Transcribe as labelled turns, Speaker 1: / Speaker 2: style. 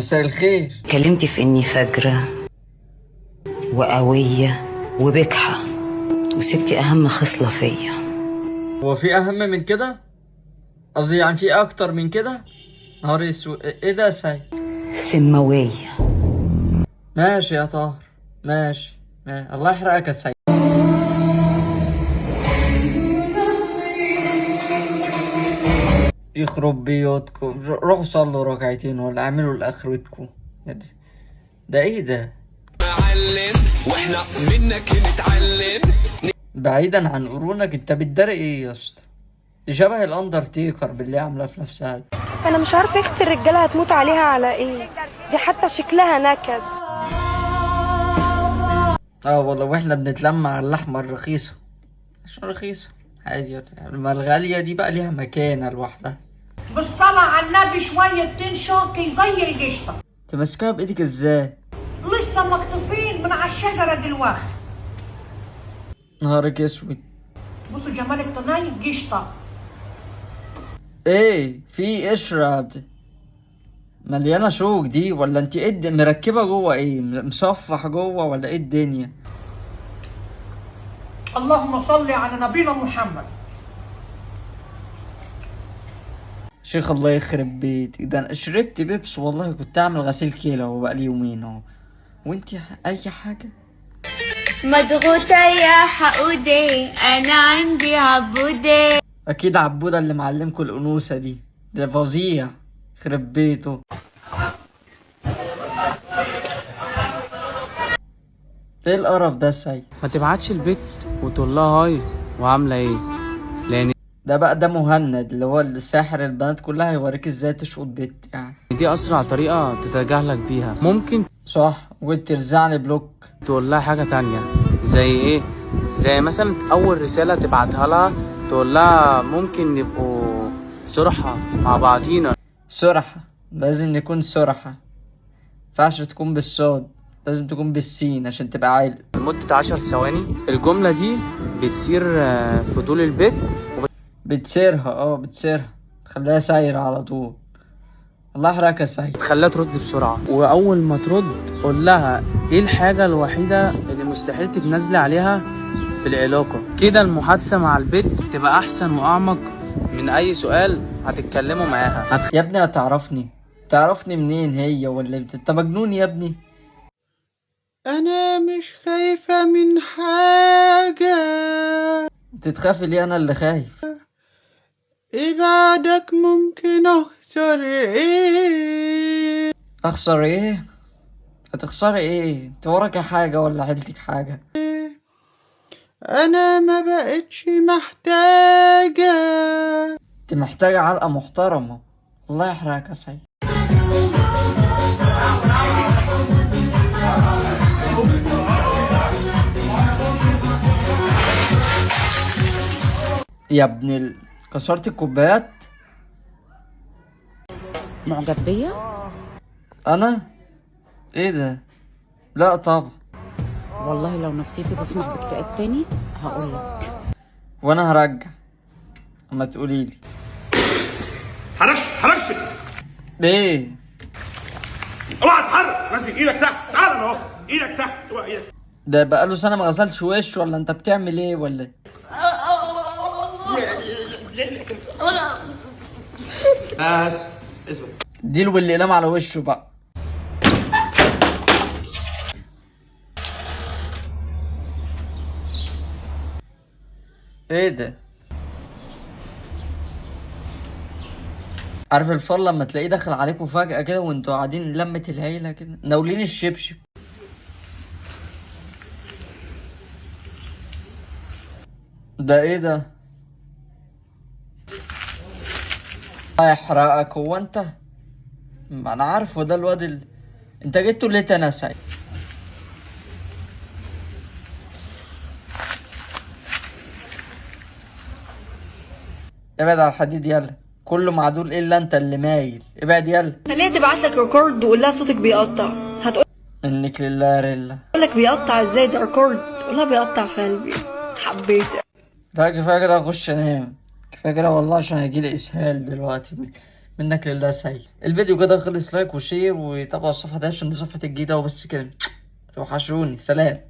Speaker 1: مساء الخير.
Speaker 2: كلمتي في اني فجرة وقوية وبجحة، وسبتي اهم خصلة فيا.
Speaker 1: هو في اهم من كده؟ قصدي يعني في اكتر من كده؟ نهار اسود، ايه ده يا سيد؟
Speaker 2: سماوية.
Speaker 1: ماشي يا طاهر، ماشي ماشي، الله يحرقك يا سيد. يخرب بيوتكم، روحوا صلوا ركعتين ولا اعملوا لاخرتكم. ده ايه ده؟
Speaker 3: معلم واحنا منك نتعلم.
Speaker 1: بعيدا عن قرونك، انت بتداري ايه يا اسطى؟ دي شبه الاندرتيكر باللي عامله في نفسها دي.
Speaker 4: انا مش عارفه اختي الرجالة هتموت عليها على ايه، دي حتى شكلها نكد.
Speaker 1: والله واحنا بنتلم على اللحمة الرخيصة عشان رخيصة عادي، ما الغالية دي بقى ليها مكانه لوحدها.
Speaker 5: بالصلاة على النبي شوية تين شوكي زي القشطة.
Speaker 1: تمسكها بايدك ازاي؟
Speaker 5: لسه مقطوفين من على الشجرة دلوقتي.
Speaker 1: نهارك اسود.
Speaker 5: بصوا جمال الطناي قشطة.
Speaker 1: ايه في قشرة مليانة شوك دي ولا انت ايه مركبة جوه؟ ايه مصفح جوه ولا ايه الدنيا؟
Speaker 5: اللهم صل على نبينا محمد.
Speaker 1: شيخ الله يخرب بيتك، ده انا شربت بيبس والله كنت اعمل غسيل كلى وبقى لي يومين اهو. وانت اي حاجة؟
Speaker 6: مضغوطة يا حقودي، أنا عندي عبودي.
Speaker 1: اكيد عبودة اللي معلمكوا الانوثة دي، ده فظيع خرب بيته. ايه القرف ده يا سيد؟
Speaker 7: ما تبعتش البيت وتقول لها هاي وعاملة ايه، لان
Speaker 1: ده بقى ده مهند اللي هو الساحر البنات كلها، هيوريك ازاي تشقط بيت يعني.
Speaker 7: دي اسرع طريقة تتجاهلك بيها. ممكن
Speaker 1: صح، وترزعني بلوك.
Speaker 7: تقول لها حاجة تانية زي ايه؟ زي مثلا اول رسالة تبعتها لها تقول لها ممكن نبقوا صرحة مع بعضينا.
Speaker 1: صرحة، لازم نكون صرحة، مينفعش تكون بالصاد، لازم تكون بالسين عشان تبقى عالي.
Speaker 7: لمدة 10 ثواني. الجملة دي بتصير فضول البيت
Speaker 1: بتسيرها، بتسيرها، تخليها سايرة على طول. الله يحرقك يا سيد.
Speaker 7: تخليها ترد بسرعة، وأول ما ترد قول لها إيه الحاجة الوحيدة اللي مستحيل تتنازلي عليها في العلاقة. كده المحادثة مع البيت تبقى أحسن وأعمق من أي سؤال هتتكلموا معاها.
Speaker 1: يا ابني هتعرفني؟ تعرفني منين هي ولا انت مجنون يا ابني؟
Speaker 7: أنا مش خايفة من حاجة.
Speaker 1: انت تخافي ليه؟ أنا اللي خايف.
Speaker 7: إيه بعدك ممكن أخسر إيه؟
Speaker 1: أخسر إيه؟ هتخسري إيه؟ انت وراك حاجة ولا عيلتك حاجة؟
Speaker 7: أنا ما بقتش محتاجة.
Speaker 1: انت محتاجة علقة محترمة. الله يحرقك يا سيد. يا ابن كسرت الكوبايات.
Speaker 2: معجب بيا؟
Speaker 1: انا؟ ايه ده؟ لا طبعا.
Speaker 2: والله لو نفسيتي تسمح باكتئاب تاني هقولك.
Speaker 1: وانا هرجع اما تقوليلي.
Speaker 8: حركش حركش.
Speaker 1: ايه؟
Speaker 8: اوعى تتحرك، نزل ايدك تحت، تعالى انا اهو، ايدك تحت، اوعى ايدك.
Speaker 1: ده بقاله سنة ما غسلش وشه ولا انت بتعمل ايه ولا ايه؟
Speaker 8: بس اثبت.
Speaker 1: ديله بالاقلام على وشه بقى. ايه ده؟ عارف الفار لما تلاقيه داخل عليكم فجأة كده وانتوا قاعدين لمة العيلة كده ناولين الشبشب. ده ايه ده؟ الله يحرقك. هو انت؟ ما انا عارفه ده الواد انت جبته ليه تاني يا سعيد؟ ابعد على الحديد يلا، كله معدول الا انت اللي مايل. ابعد يلا.
Speaker 4: خليها تبعت لك record وقول لها صوتك بيقطع. هتقول
Speaker 1: منك لله يا ريلا.
Speaker 4: لك بيقطع ازاي ده record؟ قول لها بيقطع في قلبي. حبيتك.
Speaker 1: ده كفاية كده، اخش انام كفاية كده والله، عشان هيجيلي اسهال دلوقتي من منك لله سيد. الفيديو كده خلص، like و share وتابعوا الصفحة دي عشان دي صفحة الجديدة، وبس كده، توحشوني، سلام.